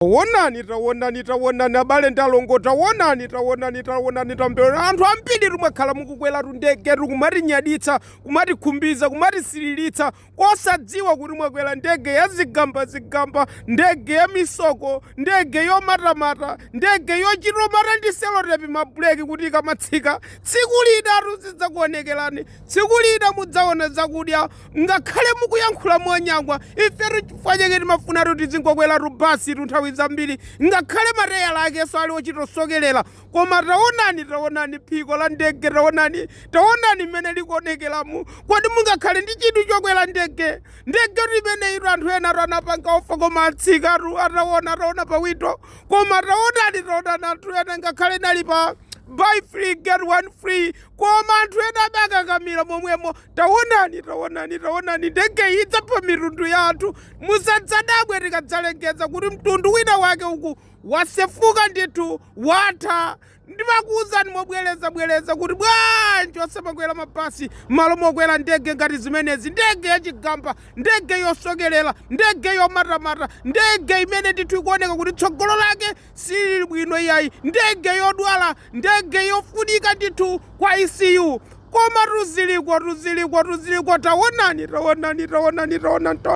Tawonani, tawonani, tawonani, abale ndi alongo, tawonani, tawonani, tawonani, tambewera. Anthu ambiri tumwakhala mukukweratu ndege, kumatinyaditsa, kumatikhumbiza, kumatisiriritsa, osadziwa kuti mwakwera ndege ya zigambazigamba, ndege ya misoko, ndege yomatamata, ndege yochitomata ndi sellotape mabuleki kuti ikamatsika. Tsiku lina zidzakuonekerani, tsiku lina mudzaona zakudya. Ngakhale mukuyankhula monyangwa, ifetu chifukwa chake timafunatu tizingokwera basi nthawi zambiri, ngakhale mateyala akenso ali ochitosokerera. Koma taonani, taonani phiko la ndege, taonani, taonani mmene likuonekeramu. Kodi mungakhale ndi chidwi chokwera ndege? Ndege imene itu anthu ena anapanga offer koma atsikatu ataona, ataona pa window. Koma taonani, taonani, anthu ena ngakhale nali pa buy three get one free, koma anthu ena adakakamira momwemo. Taonani, taonani, taonani, ndege iyi idzapha mitundu ya anthu. Musadzadabwe tikadzalengeza kuti mtundu wina wake uku wasefuka ndithu, watha. Ndimakuwuzani mobwereza bwereza kuti bwanji osamakwera mabasi malo mokwera ndege ngati zimenezi, ndege yachigamba, ndege yosokerera, ndege yomatamata, ndege imene ndithu ikuoneka kuti tsogolo lake silili bwino iyayi, ndege yodwala, ndege yofunika ndithu kwa ICU. Koma tuzilikwa, tuzilikwa, tuzilikwa. Taonani, taonani, taonani, taonani, taonani.